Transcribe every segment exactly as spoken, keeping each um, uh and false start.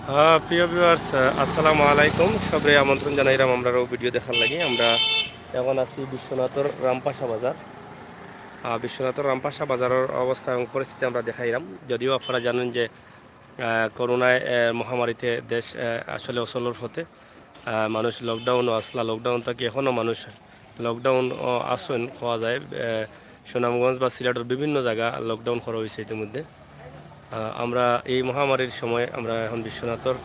আহ, প্রিয় ভিউয়ার্স, আহ, আসসালামু আলাইকুম। সবরে আমন্ত্রণ জানাইরাম আমরার অউ ভিডিও দেখার লাগি। আমরা এখন আছি বিশ্বনাথর রামপাশা বাজার। আহ, বিশ্বনাথর রামপাশা বাজারর অবস্থা এবং পরিস্থিতি আমরা দেখাইরাম। যদিও আপনারা জানেন যে, আহ, করোনায়, আহ, মহামারীতে দেশ, আহ, আসলে অচলর পথে। আহ, মানুষ লকডাউনও আসলা, লকডাউন থাকি এখনও মানুষ লকডাউন, আহ, আছইন কওয়া যায়। আহ, সুনামগঞ্জ বা সিলেটর বিভিন্ন জাগা লকডাউন করা অইছে ইতিমধ্যে। আহ, আমরা এই মহামারীর সময় আমরা এখন বিশ্বনাথর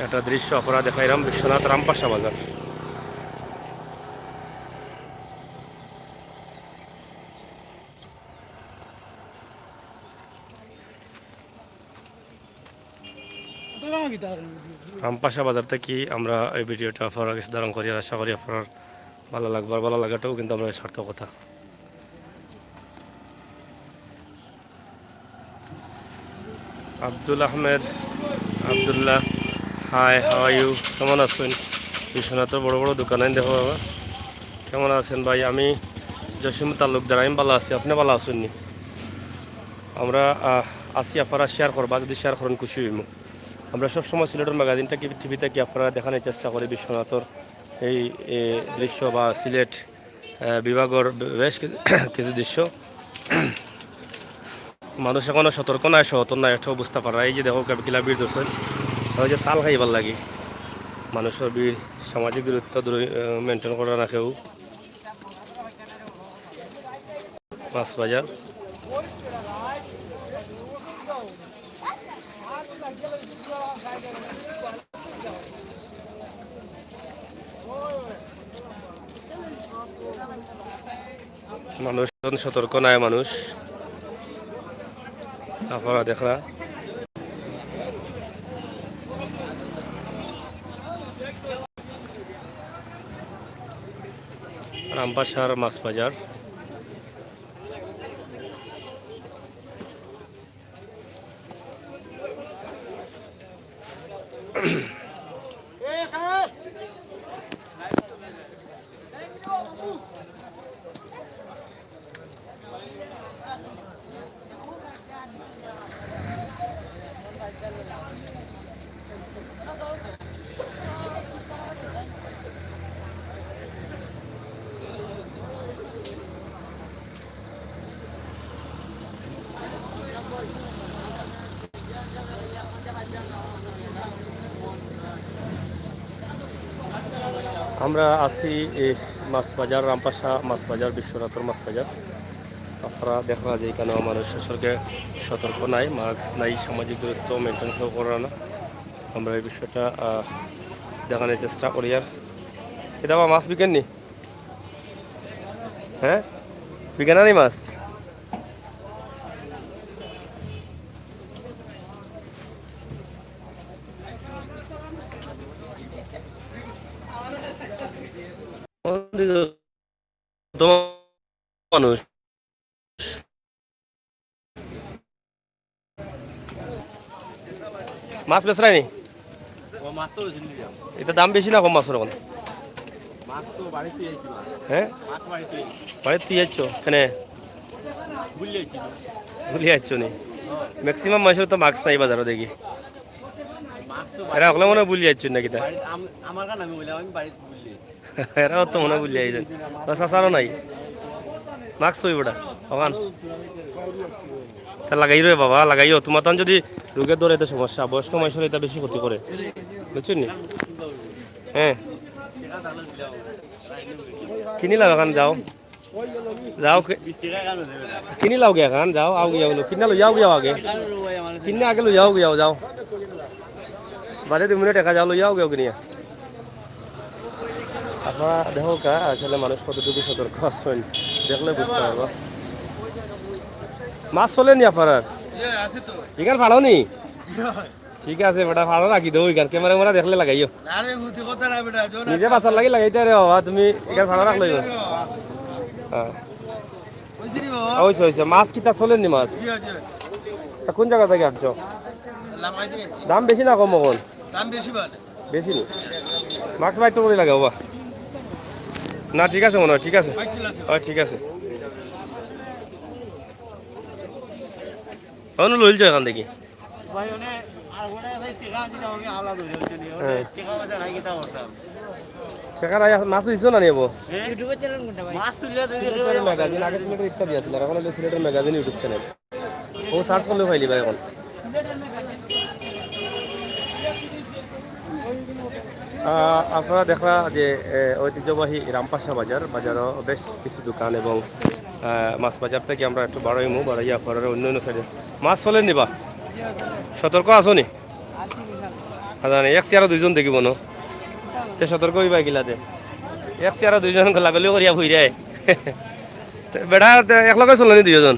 একটা দৃশ্য আপনারা দেখাইরাম, বিশ্বনাথ রামপাশা বাজার। রামপাশা বাজার থাকি আমরা এই ভিডিওটা আপনারার গেছে ধারণ করি, আর আশা করি আপনারার ভালা লাগবো। আর ভালা লাগাটাও কিন্তু আমরার সার্থকতা। আব্দুল আহমেদ, Abdullah, hi, how are you? কেমন আছইন? বিশ্বনাথর বড় বড় দোকান আইন দেখো বাবা। কেমন আছেন ভাই? আমি জসিম তালুকদার, আমি ভালা আছি, আপনে ভালা আছইন নি? আমরা, আহ, আছি, আপনারা শেয়ার করবা, যদি শেয়ার করইন খুশি অইমু। আমরা সবসময় সিলেটর ম্যাগাজিন থাকি, টিভি থাকি আপনারারে দেখানির চেষ্টা করি বিশ্বনাথর এই, এ, দৃশ্য বা সিলেট, আহ, বিভাগর বে-, বেশ কিছু, কিছু দৃশ্য। মানুষ এখনো সতর্ক নায়, সচেতন নায়, এটাও বুঝতা পারা। এই যে দেখো, কিলা ভিড় ধরছে, ওই যে তাল খাইবার লাগি। মানুষর ভিড়, সামাজিক দূরত্ব দূরে, আহ, maintain করে না কেউ। মাছ বাজার। মানুষ এখন সতর্ক নায় মানুষ। আপনারা দেখরা। রামপাশার মাছ বাজার। আমরা আছি এই মাছ বাজার, রামপাশা মাছ বাজার, বিশ্বনাথর মাছ বাজার। আপনারা দেখরা যে এখানেও মানুষ আসলে সতর্ক নাই, মাস্ক নাই, সামাজিক দূরত্ব মেনটেন কেউ করে না। আমরা এই বিষয়টা, আহ, দেখানির চেষ্টা করি। আর কিতা বা মাছ বিকেননি? হ্যাঁ, বিকেনা নি মাছ? মানুষ। মাছ বেচরায় নি? ও, মাছ তো বেশি নিয়ে যাও। ইতা দাম বেশি না কম মাছর এখন? মাছ তো বাড়িত থুই আইছি মাছ। হ্যাঁ? মাছ বাড়িত থুই আইছি। বাড়িত থুই আইছো? কেনে? ভুলি আইছি। ভুলি আইছো নি? ম্যাক্সিমাম মাছর তো মাস্ক নাই বাজারো দেখি। মাছ তো এরা অকলে মনে অয় ভুলি আইছো না কিতা? বাড়িত আম-, আমার কাছে আমি বললাম, আমি বাড়িত ভুলি আইছি। এরাও তো মনে অয় ভুলি আইছে। তো চাচারও নাই। মাস্ক অইবো ওটা। ওখান। তা লাগাই রে বাবা, লাগাইও। তোমার তান যদি রোগে ধরে তো সমস্যা, বয়স্ক মানুষের এটা বেশি ক্ষতি করে। বুঝছো নি? হ্যাঁ। কিনি লাও এখন, যাও। যাও, কি-, কিনি লাও গিয়া এখন, যাও, আও গিয়া বলো। কিনা লইয়া আও গিয়া আগে। কিনা আগে লইয়া আও গিয়া, যাও। বাদে দুই মিনিট একা যাও, লইয়া আও গিয়া কিনিয়া। আপনারা দেখো কা, আসলে মানুষ কতটুকু সতর্ক আছইন, দেখলে বুঝতা পারবা। মাছ চলে নি আপনারার? ইয়ে, আছে তো। ইখান ফাড়ো নি? ইয়ে। ঠিক আছে, বেটা, ফাড়ো রাখি দেও, ইখান ক্যামেরা ম্যামেরা দেখলে লাগাইও। আরে, হুতি কথা না, বেটা, জোর নিজে আছে। বাঁচার লাগি লাগাইতে রে বাবা, তুমি ইখান ফাড়ো রাখলে অইবো। হ্যাঁ। অইছে নি বাবা? অইছে, অইছে। মাছ কিতা চলে নি মাছ? জি, আছে। তা কোন জাগা থাকি আনছো? লামাই দিয়ে আনছি। দাম বেশি না কম অখন? দাম বেশি বাড়ে। বেশি নি? মাস্ক বাইর করি লাগে বাবা। না, ঠিক আছে মনে অয়, ঠিক আছে। বাইর লাগে। অয়, ঠিক আছে। অনু লইল তো এখান থাকি। ভাই, ওনে আর ওটা ভাই টেকা দিতে হবে, আলাদা হয়ে যাচ্ছে নি। ওটা হ্যাঁ। টেকা পয়সা নাই, কিতা করতাম? টেকা নাই, মাছ দিছো না নিবো? হ্যাঁ? YouTube-এর channel কোনটা ভাই? মাছ তুলিয়া দিতে YouTube-এর magazine, আগে সিলেটের ইত্যাদি আছিল, আর এখন হলো সিলেটের magazine YouTube channel। ও search করলেও পাইলি ভাই এখন। আহ, আপনারা দেখরা যে, এ, ঐতিহ্যবাহী রামপাশা বাজার, বাজারও বেশ কিছু দোকান এবং, আহ, মাছ বাজার থেকে আমরা একটু বারোইমু, বারোইয়া পরে অন্য অন্য side-এ। মাছ চলের নি বা? সতর্ক আছো নি? আছি, বুঝলাম। আচ্ছা, এক চেয়ারো দুইজন দেখিব না। তে সতর্ক হইবা কিলাতে? এক চেয়ারো দুইজন গোলাগুলি করিয়া বইরায়। তে বেটা, তে এক লগে চলে নি দুইজন?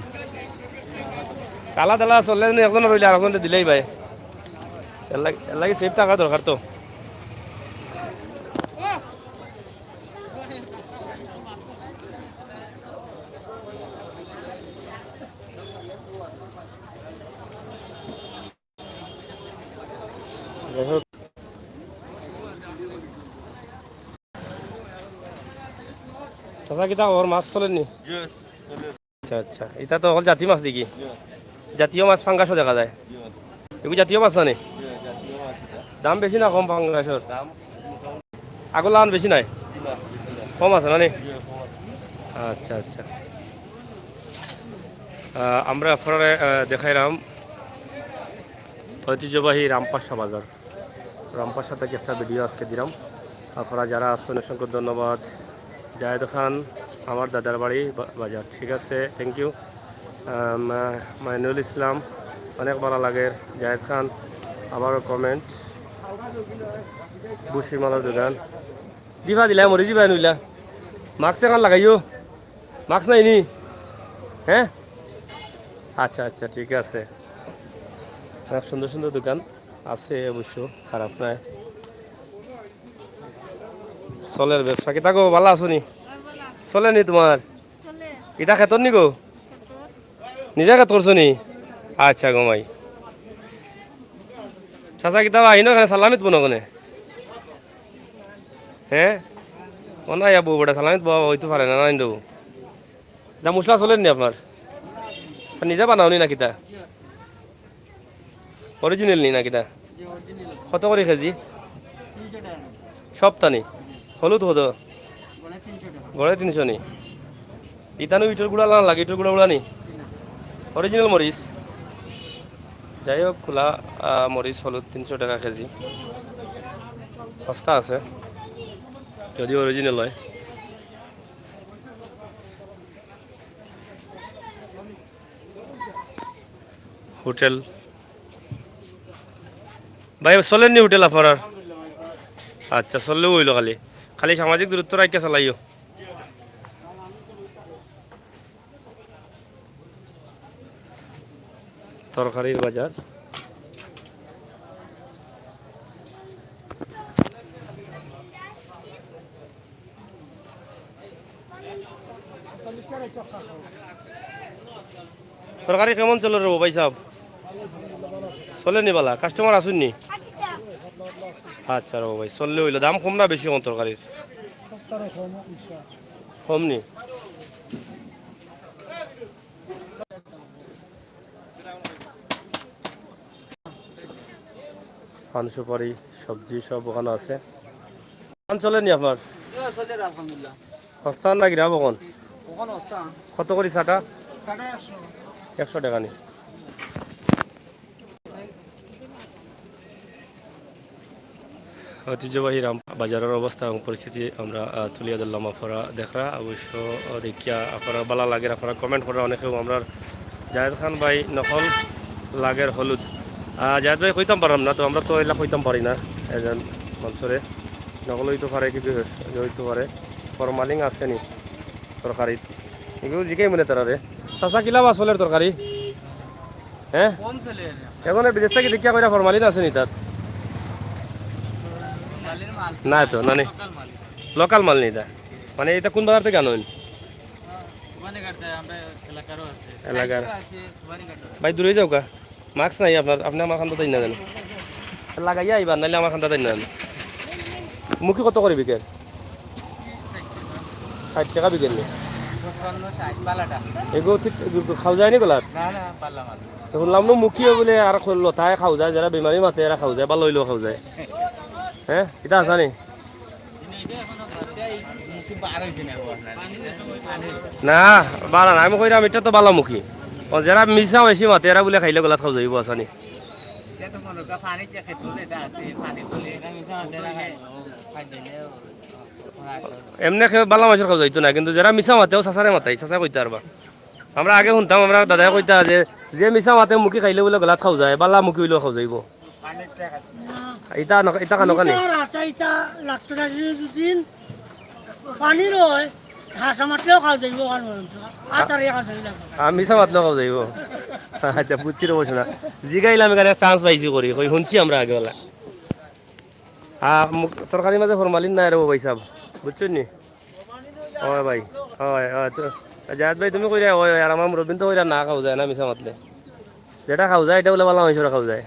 কালা দালা চলে নি, একজন রইলে আর একজন দিলেই ভাই। এর লাগি, এর লাগি safe থাকা দরকার তো। চাচা, কিতা খবর? মাছ চলের নি? আচ্ছা, আচ্ছা, ইটা তো অকল জাতি মাছ দেখি। জাতীয় মাছ পাঙ্গাসও দেখা যায়। এগু জাতীয় মাছ না নি? দাম বেশি না কম পাঙ্গাসর? আগর লাখান বেশি নাই? কম আছে না নি? আচ্ছা, আচ্ছা। আহ, আমরা আপনারারে, আহ, দেখাইলাম ঐতিহ্যবাহী রামপাশা বাজার। রামপাশা থেকে একটা video আজকে দিলাম। আপনারা যারা আছেন, অসংখ্য ধন্যবাদ। জায়েদ খান, আমার দাদার বাড়ি বা-, বাজার, ঠিক আছে, thank you। আহ, মা-, মাইনুল ইসলাম, অনেক ভালা লাগে। জায়েদ খান, আবারও comment। বুসি মালার দোকান। দিবা দিলা, মরি দিবা নুইলা। Mask এখন লাগাইও। Mask নাই নি? হ্যাঁ? আচ্ছা, আচ্ছা, ঠিক আছে। অনেক সুন্দর সুন্দর দোকান আছে অবশ্য, খারাপ নাই। চলের ব্যবসা। কিতা গো, ভালা আছো নি? চলের নি তোমার? ইটা খেতর নি গো? নিজে খেত করছো নি? আচ্ছা গো মাই। চাচা, কিতা বা আইনো কেনে, সালামিত বনো কেনে? হ্যাঁ? ও না, ইয়া বউ বেটা সালামিত বওয়া অইতো পারে না, না ইন্দু। দা মশলা চলের নি আপনার? আর নিজে বানাও নি না কিতা? Original নি না কিতা? কত করি কেজি? সবতা নি? হলুদ কত? গড়ে তিনশো নি? ইতানু ইটর গুড়া লান লাগে, ইটর গুড়া গুড়া নি? Original মরিচ। যাই হোক, খোলা, আহ, মরিচ হলুদ তিনশো টাকা কেজি। সস্তা আছে, যদিও original হয়। হোটেল। ভাই, চলের নি হোটেল আপনারার? আচ্ছা, চললেও অইলো খালি। খালি সামাজিক দূরত্ব রাখিয়া চালাইও। তরকারির বাজার। তরকারি কেমন চলের রে ভাই সাহেব? চলের নি বালা? Customer আছইন নি? আচ্ছা রে ভাই, চললে অইলো। দাম কম না বেশি অখন তরকারির? কম নি? পান সুপারি, সবজি সব অখানো আছে। দোকান চলের নি আপনার? ইয়া, চলের আলহামদুলিল্লাহ। সস্তা না গিরা অখন? অখন সস্তা। কত করি চাটা? চাটা একশো। একশো টাকা নি? ঐতিহ্যবাহী রাম বাজারর অবস্থা এবং পরিস্থিতি আমরা, আহ, তুলিয়া ধরলাম। আপনারা দেখরা অবশ্য, আহ, দেখিয়া আপনারার বালা লাগের, আপনারা comment কররা অনেকে। আমরার জায়েদ খান ভাই নকল লাগের হলুদ। আহ, জায়েদ ভাই কইতাম পারলাম না, তো আমরা তো ইলা কইতাম পারি না, এজন মানষরে নকল অইতো পারে, কিন্তু অইতো পারে। ফরমালিন আছে নি তরকারিত? এগুলো জিকাই মনে তারা রে। চাচা, কিলা বা চলের তরকারি? হ্যাঁ? কম চলের। এখন বিদেশ থাকি দেখিয়া কইরা ফরমালিন আছে নি তাত? ফরমালিন মাল। না তো, না নি। Local মাল। Local মাল নি ইতা। মানে ইতা কোন বাজার থাকি আনইন? সুবানীঘাট থাকি, আমরার এলাকারও আছে। এলাকার। সাইডেরও আছে, সুবানীঘাটও আছে। ভাই, দূরে যাও কা? Mask নাই আপনার, আপনে আমার খান্দাত আইন না জানো। লাগাইয়া আইবা, নাইলে আমার খান্দাত আইন না জানো। মুখি কত করি বিকের? ষাইট টেকা বিকের নি? পঞ্চান্ন, ষাইট, বালাটা। এগু ঠিক, এগু খাওয়া যায়নি গলাত? না, না, বালা মাল। হুনলাম নু মুখিও বুলে আর খ-, লতায় খাও যায়, যেরা বেমারি মাতে এরা খাও যায়, ভালা অইলেও খাও যায়। হে, ইতা হাছা নি? না, বালা না, আমি কইরাম ইটা তো ভালা মুখি। অউ যেরা মিছা বেশি মাতে এরা বুলে খাইলে গলাত খাও যাইবো, হাছা নি? এমনে কেউ ভালা মানষর খাও যাইতো না, কিন্তু যেরা মিছা মাতে অউ চাচারে মাতাই, চাচায় কইতা পারবা। আমরা আগে হুনতাম, আমরার দাদায় কইতা যে, যে মিছা মাতে মুখি খাইলে বুলে গলাত খাও যায়, ভালা মুখি অইলেও খাও যাইবো। ইতা নক-, ইতা কানো কানি? ইতা রাস্তা ইতা লাগতো না, যদি দুদিন পানির হয়, হাছা মাতলেও খাও যাইবো, কারণ আর তার ইয়া খাও যাইবো। আ, মিছা মাতলেও খাও যাইবো। আচ্ছা, বুঝছি রে, বুঝছি না। জিগাইলাম, ইখানো chance পাইছি করি, কই হুনছি আমরা আগে ওলা। আ, মুখ-, তরকারির মাঝে ফরমালিন নাই রে ভাই সাহেব, বুঝছইন নি? ওই ভাই, ওই, ওই, তো, জায়েদ ভাই, তুমি কইরা, ওই, ওই, আর আমার মুরব্বিন তো কইরা না খাও যায় না, মিছা মাতলে। যেটা খাও যায়, ইটা বুলে ভালা মানষর খাও যায়।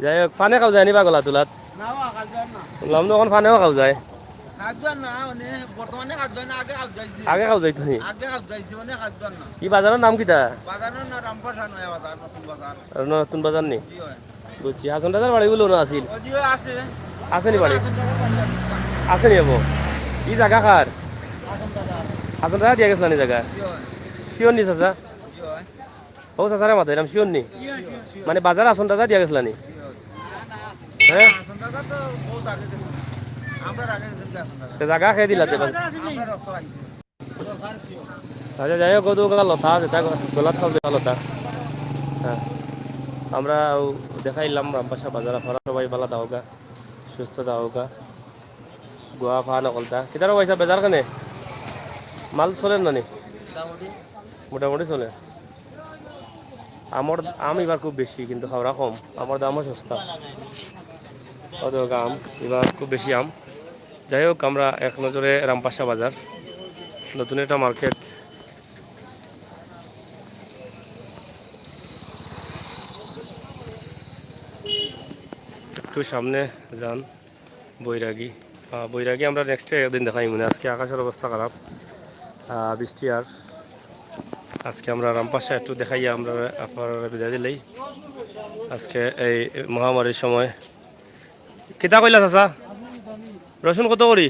যাই হোক, ফানে খাও যায় নি বা গলা তুলাত? না, বা, খাওয়া যায় না। বললাম তো, অখন ফানেও খাও যায়। খাওয়া যায় না, মানে, বর্তমানে খাওয়া যায় না, আগে খাওয়া যাইছে। আগে খাও যাইতো নি? আগে খাওয়া যাইছে, মানে খাওয়া যায় না। ই বাজারর নাম কিতা? বাজারর নাম রামপাশা নয়া বাজার, নতুন বাজার। আর নতুন বাজার নি? জি, হয়। বুঝছি, হাছন রাজার বাড়ি বুলে অনো আছিল। ও জি, হয়, আছে। আছে নি বাড়ি? হাছন রাজার বাড়ি আছে। আছে নি অবো? ই জাগা কার? হাছন রাজার। হাছন রাজা দিয়া গেছলা নি জাগা? জি, হয়। Sure নি চাচা? জি, হয়। ও চাচারে মাতাইরাম, sure নি? মানে বাজার হাছন রাজা দিয়া গেছলা নি? জি, হয়। হে? হাছন রাজা তো বহুত আগে গেছে। আমরার আগে গেছে কি হাছন রাজা? তে জাগা কে দিলা তে বাজার? আমরার রক্ত আইছে। আচ্ছা, যাই হোক, অউ তো গলা লতা, যেটা গলাত খাও যায় লতা। হ্যাঁ, আমরা অউ দেখাইলাম রামপাশা বাজার, আপনারা সবাই ভালা থাকউক্কা, সুস্থ থাকউক্কা। গুয়া ফান অকলতা। কিতা রে ভাই সাহেব, বেজার কেনে? মাল চলের না নি? মোটামুটি চলের। আমর, আম ইবার খুব বেশি, কিন্তু খাওরা কম। আমর দামও সস্তা। অউ দেখউক্কা আম, ইবার খুব বেশি আম। যাই হোক, আমরা এক নজরে রামপাশা বাজার, নতুন একটা market। একটু সামনে যান, বৈরাগী। আহ, বৈরাগী আমরা next এ একদিন দেখাইমু নে। আজকে আকাশর অবস্থা খারাপ, আহ, বৃষ্টি আর। আজকে আমরা রামপাশা একটু দেখাইয়া আমরা আপনারারে বিদায় দিলাই। আজকে এই মহামারীর সময়। কিতা কইলা চাচা? রসুন কত করি?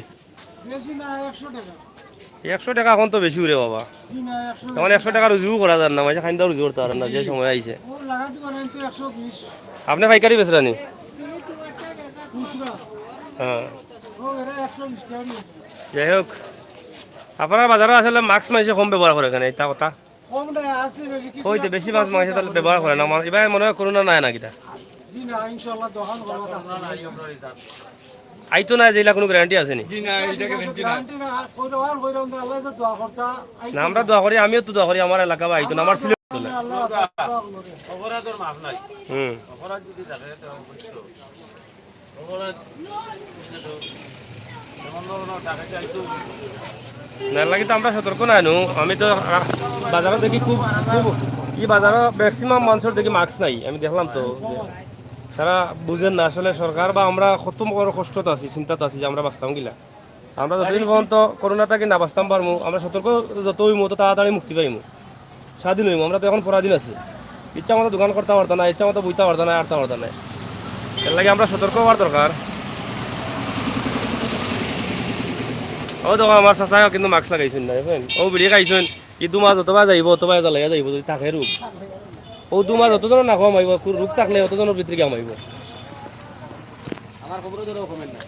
বেশি না, একশো টেকা। একশো টেকা অখন তো বেশি উরে বাবা। জি না, একশো। অখন একশো টেকা রুজিও করা যার না, মাঝে খাইন্দা রুজি করতা পারইন না, যে সময় আইছে। ও লাগাতে পারেন তো একশো বিশ। আপনে পাইকারি বেচরা নি? খুচরা। হ্যাঁ। ও এরা একশো বিশ টেকা নিয়ে। যাই হোক, আপনারার বাজারো আসলে mask মানষে কম ব্যবহার করে কেনে, ইতা কথা। কম না, আছে বেশি কিছু ওই তো না, বেশি mask মানষে তাইলে ব্যবহার করে না, ইবায় মনে হয় করোনা নাই না কিতা? জি না, ইনশাআল্লাহ দোকান খোলা থাকবে। আইতো না, যেলা কুনু guarantee আছে নি? জি না, ইটা guarantee না। Guarantee না, কইরা আর কইরা আমরা আল্লাহ কাছে দোয়া করতা, আইতো না, আমরা না। দোয়া করি, আমিও তো দোয়া করি, আমার এলাকা বা আইতো না, আমার সিলেট তো না। আল্লাহ কাছে দোয়া করি। অপরাধর মাফ নাই। হুম। অপরাধ যদি থাকে, তো অবশ্য অপরাধ, এমন ধরনের ডাকাতি আইতো। না, লাগি তো আমরা সতর্ক না নু। আমি তো রা-, বাজারো দেখি খুব, খুব, ই বাজারো maximum মানষর দেখি mask নাই। আমি দেখলাম তো, তারা বুঝের না আসলে সরকার বা আমরা কত বড় কষ্টত আছি, চিন্তাত আছি যে আমরা বাচতাম কিলা। আমরা যতদিন পর্যন্ত করোনা থাকি না বাচতাম পারমু, আমরা সতর্ক যত অইমু, তত তাড়াতাড়ি মুক্তি পাইমু, স্বাধীন অইমু। আমরা তো অখন পরাধীন আছি, ইচ্ছা মতো দোকান করতা পারতা না, ইচ্ছা মতো বইতা পারতা না, আটতা পারতা না। এর লাগি আমরা সতর্ক অওয়ার দরকার। অউ দেখো, আমার চাচায় কিন্তু mask লাগাইছইন না, দেখছইন? অউ বিড়ি খাইছইন, ই দুমা যতবায় যাইবো, অতবায় জ্বালাইয়া যাইবো, যদি থাকে রোগ। অউ দুমা যতজনর নাকো হামাইবো, রোগ থাকলে অতজনর ভিতরে গিয়া হামাইবো। আমার খবরও ধরো, কমেন না।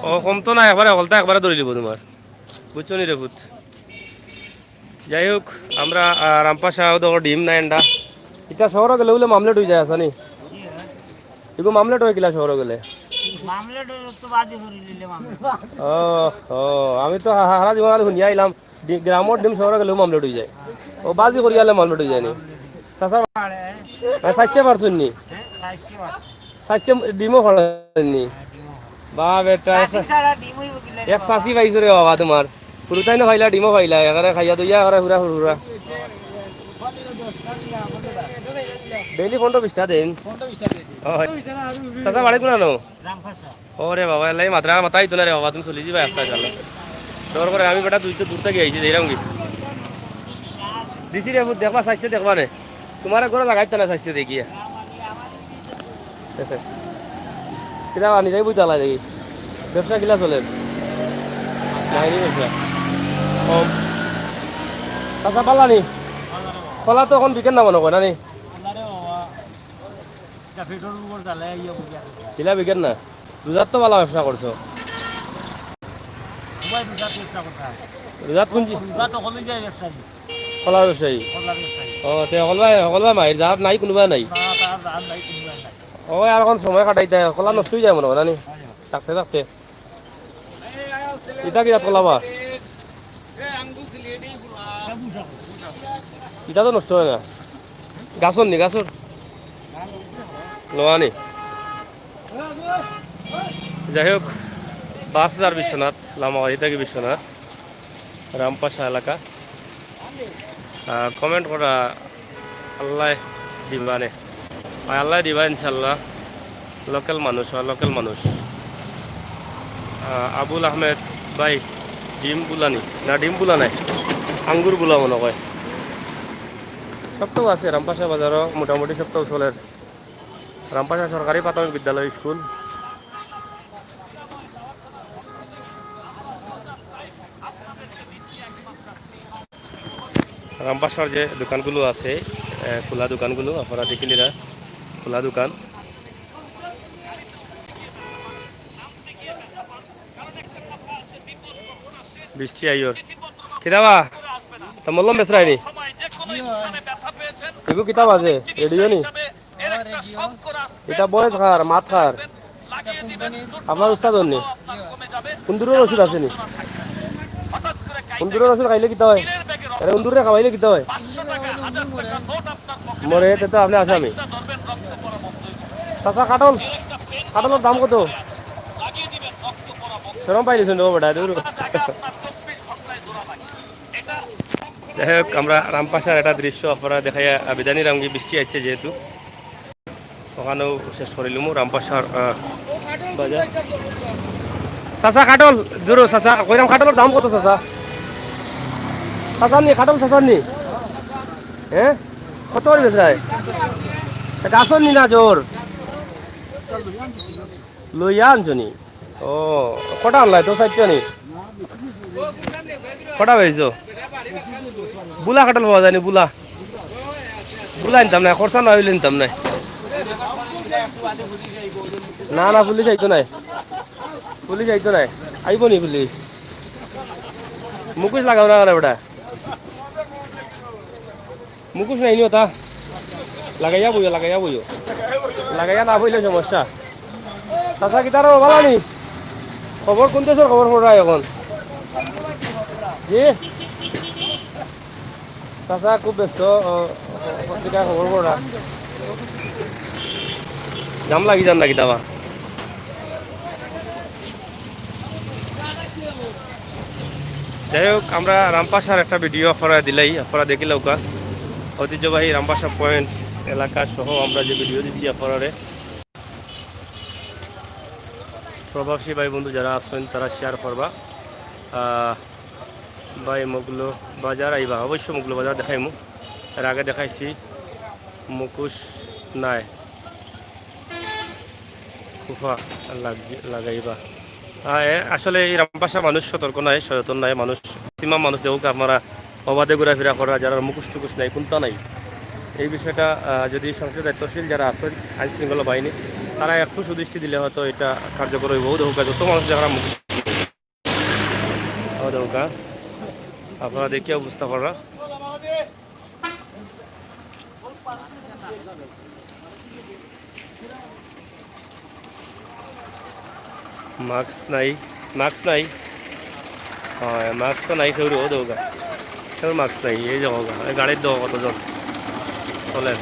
ও, কমতো না, একবারে হকলতা একবারে ধরিলিবো তুমার। বুঝছো নি রে পুত? যাই হোক, আমরা, আহ, রামপাশা অউ দেখো ডিম না এন্ডা। ইটা শহরো গেলে বুলে মামলেট অইযায়, আছে নি? ইগু মামলেট অয় কিলা শহরো গেলে? মামলেট অয় তো বাজি করি নিলে মামলেট। ও, ও, আমি তো হা-, হারা জীবন খালি হুনিয়া আইলাম, ডি-, গ্রামর ডিম শহরো গেলেও মামলেট অইযায়। ও বাজি করিয়া আনলে মামলেট অইযায় নি? চাচা, মানে, চাইছে পারছইন নি? হ্যাঁ, চাইছে পারছইন। চাইছে ডিমও ফাড়ছইন নি? বা বেটা, এক চাচি ছাড়া ডিম অইবো কিলা রে এক বাবা? চাচি পাইছো রে বাবা তুমার। ফুরুতাইনও ফাইলা, ডিমও ফাইলা, একেবারে খাইয়া দইয়া একেবারে হুরা হুরহুরা। ডেইলি পনরো বিশটা দেইন। ও, হয়। চাচা, বাড়ি কুনানো? রামপাশা। ওরে বাবা, এলাই মাতরা মাতাইতো না রে বাবা, তুমি চলি যিবায় একটা গেলে। ডর করে, আমি বেটা দুইটা দূর থাকি আইছি, যাইরাম কি? দিছি রে ফুত, দেখবা, চাইছে দেখবা নে। তুমারে ঘরো লাগাইতা না, চাইছে দেখিয়া। কিতা বানি যাই বুঝালা দেখি। ব্যবসা কিলা চলের? নাইনি ব্যবসা। কম। চাচা পাল্লা নি? কলা তো অখন বিকের না মনো কয়, না নি? কিলা বিকের না? রোজাত তো ভালা ব্যবসা করছো। রোজাত কুন জি-, কলা ব্যবসায়ী। ও, তে হকলবায়, হকলবায় মাইর, যার নাই কুনুবা নাই। ও, আর অখন সময় কাটাইতা, কলা নষ্ট অই যায় মনো কয়, না নি? থাকতে থাকতে। ইতা কিতা কলা বা? ইতা তো নষ্ট অয় না। গাছর নি, গাছর? লওয়া নি। যাই হোক, বাস যার বিশ্বনাথ, লামাবাড়ি থাকি বিশ্বনাথ, রামপাশা এলাকা। আহ, comment করা, আল্লায় দিবা নে। অয়, আল্লায় দিবা ইনশাআল্লাহ। Local মানুষ, অয়, local মানুষ। আহ, আবুল আহমেদ ভাই, ডিম বুলা নি? না, ডিম বুলা নায়, আঙ্গুর বুলা মনো কয়। সবতাউ আছে, রামপাশা বাজারো মোটামুটি সবতাউ চলের। রামপাশা সরকারি প্রাথমিক বিদ্যালয় স্কুল। রামপাশার যে দোকানগুলো আছে, এ, খোলা দোকানগুলো, আপনারা দেখিলিরা, খোলা দোকান। বৃষ্টি আইয়র। কিতাবা? তা মলম বেচরায়নি? এগু কিতাবা যে? রেডিও নি? ইটা বয়স কার, মাত কার? আপনার উস্তাদর নি? উন্দুরর ওষুধ আছে নি? উন্দুরর ওষুধ খাইলে কিতা অয়? আরে উন্দুররে খাওয়াইলে কিতা অয়? মরে, তে তো আপনে আসামি। চাচা, কাঠল, কাঠলর দাম কত? শরম পাইলিছইন রে বেটা, দূর। যাই হোক, আমরা রামপাশার একটা দৃশ্য আপনারারে দেখাইয়া, আহ, বিদায় নিরামগি, বৃষ্টি আইছে যেহেতু। অখানউ শেষ করিলিমু রামপাশার, আহ, বাজার। চাচা, কাঠল, দূর চাচা, কইরাম কাঠলর দাম কত চাচা? চাচার নি, কাঠল চাচার নি? হে? কত করি বেচরায়? গাছর নি না জোর? লইয়া আনছো নি? ও, কটা আনলায় তো চাইরটা নি? কটা পাইছো? বুলা কাঠল পাওয়া যায়নি, বুলা। বুলা আনতাম নায়, খরচা না অইলে আনতাম নায়। না, না, পুলিশ আইতো নায়। পুলিশ আইতো নায়। আইবো নি পুলিশ? মুখোশ লাগাও না কেনে বেটা? মুখোশ নাই নি ওটা? লাগাইয়া বইও, লাগাইয়া বইও। লাগাইয়া না বইলে সমস্যা। চাচা, কিতা রে, ভালা নি? খবর কুন দেশর খবর পড়রা অখন? জি? চাচা খুব ব্যস্ত, ও, পত্রিকার খবর পড়রা। জাম লাগি যার না কিতাবা? যাই হোক, আমরা রামপাশার একটা ভিডিও আপনারারে দিলাই, আপনারা দেখিলাউক্কা। ঐতিহ্যবাহী রামপাশা পয়েন্ট এলাকা সহ আমরা যে ভিডিও দিছি আপনারারে, প্রবাসী ভাই বন্ধু যারা আছইন, তারা শেয়ার করবা। আহ, ভাই, মৌলভীবাজার আইবা, অবশ্য মৌলভীবাজার দেখাইমু। এর আগে দেখাইছি মুখোশ নাই। খোফা লাগি-, লাগাইবা। আহ, এ, আসলে এই রামপাশা মানুষ সতর্ক নায়, সচেতন নায়। মানুষ, maximum মানুষ দেখউক্কা আপনারা অবাধে ঘুরাফিরা কররা, যারার মুখোশ টুখোশ নাই, কুন্তা নাই। এই বিষয়টা, আহ, যদি সংশ্লিষ্ট দায়িত্বশীল যারা আছইন, আইন শৃঙ্খলা বাহিনী, তারা একটু সুদৃষ্টি দিলে হয়তো এটা কার্যকর অইবো। দেখউক্কা, যত মানুষ দেখরা মুখোশ, দেখউক্কা, আপনারা দেখিয়া বুঝতা পাররা। মাস্ক নাই, মাস্ক নাই। অয়, মাস্ক তো নাই কেউর, অউ দেখউক্কা। কেউর মাস্ক নাই, এই দেখউক্কা, এই গাড়িত দেখো কতজন। চলের।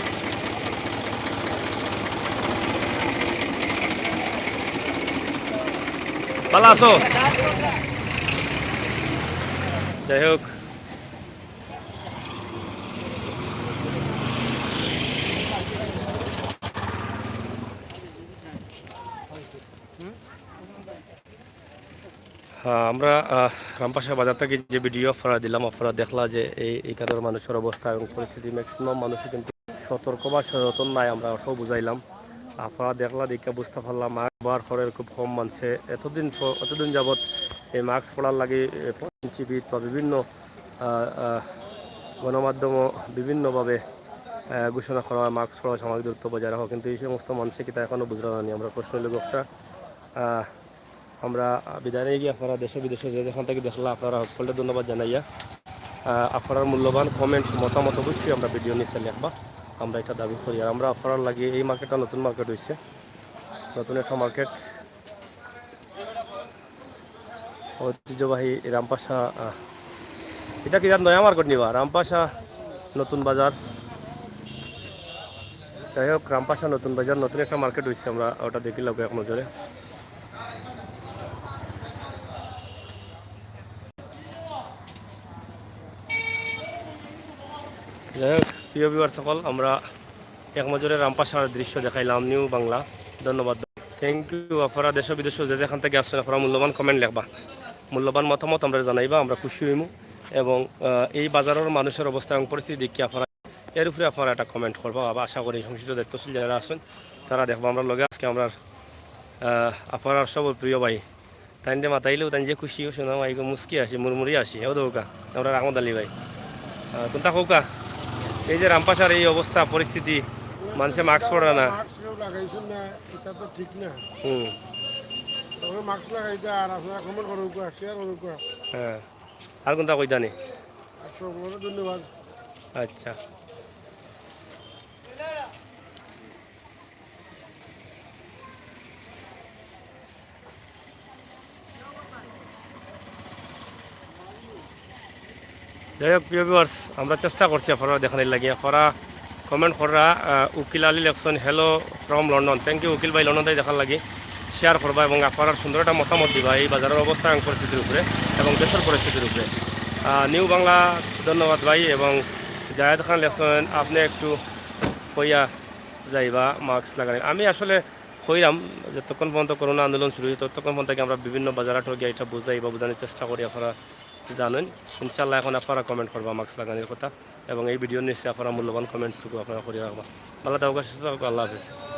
ভালা আছো? যাই হোক। আহ, আমরা, আহ, রামপাশা বাজার থাকি যে ভিডিও আপনারারে দিলাম, আপনারা দেখলা যে এই, এইখানর মানুষর অবস্থা এবং পরিস্থিতি, ম্যাক্সিমাম মানুষই কিন্তু সতর্ক বা সচেতন নাই, আমরা অটাও বুঝাইলাম। আপনারা দেখলা, দেখিয়া বুঝতা পারলা, মাস্ক ব্যবহার করের খুব কম মানষে। এতদিন প-, এতদিন যাবৎ এই মাস্ক পরার লাগি, এ, পঞ্চীবিদ বা বিভিন্ন, আহ, আহ, গণমাধ্যমও বিভিন্নভাবে, আহ, ঘোষণা করা অয়, মাস্ক পরাও, সামাজিক দূরত্ব বজায় রাখো, কিন্তু এই সমস্ত মানষে কিতা এখনো বুঝরা না নি। আমরার প্রশ্ন অইলো একটা, আহ, আমরা বিদায় নেই গিয়া আপনারা দেশো বিদেশো যে যেখান থাকি দেখলা, আপনারা সকলরে ধন্যবাদ জানাইয়া, আহ, আপনারার মূল্যবান কমেন্ট, মতামত অবশ্যই আমরার ভিডিওর নিচে লেখবা, আমরা এটা দাবি করি। আর আমরা আপনারার লাগি, এই মার্কেটটা নতুন মার্কেট অইছে, নতুন একটা মার্কেট, ঐতিহ্যবাহী রামপাশা, আহ, এটা কিতা নয়া মার্কেট নি বা? রামপাশা নতুন বাজার। যাই হোক, রামপাশা নতুন বাজার নতুন একটা মার্কেট অইছে, আমরা ওটা দেখিলাম এক নজরে। যাই হোক, প্রিয় ভিউয়ার সকল, আমরা এক নজরে রামপাশার দৃশ্য দেখাইলাম, নিউ বাংলা। ধন্যবাদ। Thank you. আপনারা দেশো বিদেশো যে যেখান থাকি আছইন, আপনারা মূল্যবান কমেন্ট লেখবা, মূল্যবান মতামত আমরারে জানাইবা, আমরা খুশি অইমু। এবং, আহ, এই বাজারর মানুষর অবস্থা এবং পরিস্থিতি দেখিয়া আপনারা এর উপরে আপনারা একটা কমেন্ট করবা। আবার আশা করি সংশ্লিষ্ট দায়িত্বশীল যারা আছইন, তারা দেখবা আমরার লগে। আজকে আমরার, আহ, আপনারার সবর প্রিয় ভাই, তাইনরে মাতাইলেও তাইন যে খুশি, ও শোনা ভাই গো, মুস্কি আসে, মুরমুরি আসে, ও দৌকা, আমরার আহমদ আলী ভাই। আহ, কুনটা কউক্কা? এই যে রামপাশার এই অবস্থা, পরিস্থিতি, মানষে মাস্ক পরে না। মাস্ক কেউ লাগাইছইন না, এটা তো ঠিক না। হুম। তবে মাস্ক লাগাইতা আর আপনারা কমেন্ট করউক্কা, শেয়ার করউক্কা। হ্যাঁ। আর কুনটা কইতা নি? আর সকলরে ধন্যবাদ। আচ্ছা। যাই হোক, প্রিয় ভিউয়ার্স, আমরা চেষ্টা করছি আপনারারে দেখানির লাগি। আপনারা কমেন্ট কররা, আহ, উকিল আলী লেখছইন, "Hello from London।" Thank you Ukil ভাই, লন্ডন থাকি দেখার লাগি। শেয়ার করবা এবং আপনারার সুন্দর একটা মতামত দিবা এই বাজারর অবস্থা এবং পরিস্থিতির উপরে এবং দেশর পরিস্থিতির উপরে। আহ, নিউ বাংলা, ধন্যবাদ ভাই। এবং জায়েদ খান লেখছইন, "আপনে একটু কইয়া যাইবা মাস্ক লাগানির।" আমি আসলে কইরাম, যতক্ষণ পর্যন্ত করোনা আন্দোলন শুরু অইছে, ততক্ষণ পর্যন্ত কি আমরা বিভিন্ন বাজার হাটো গিয়া এটা বুঝাই বা বুঝানির চেষ্টা করি, আপনারা জানইন। ইনশাআল্লাহ, এখন আপনারা কমেন্ট করবা মাস্ক লাগানির কথা এবং এই ভিডিওর নিচে আপনারা মূল্যবান কমেন্টটুকু আপনারা করি রাখবা। ভালা থাকউক্কা, সুস্থ থাকউক্কা, আল্লাহ হাফেজ।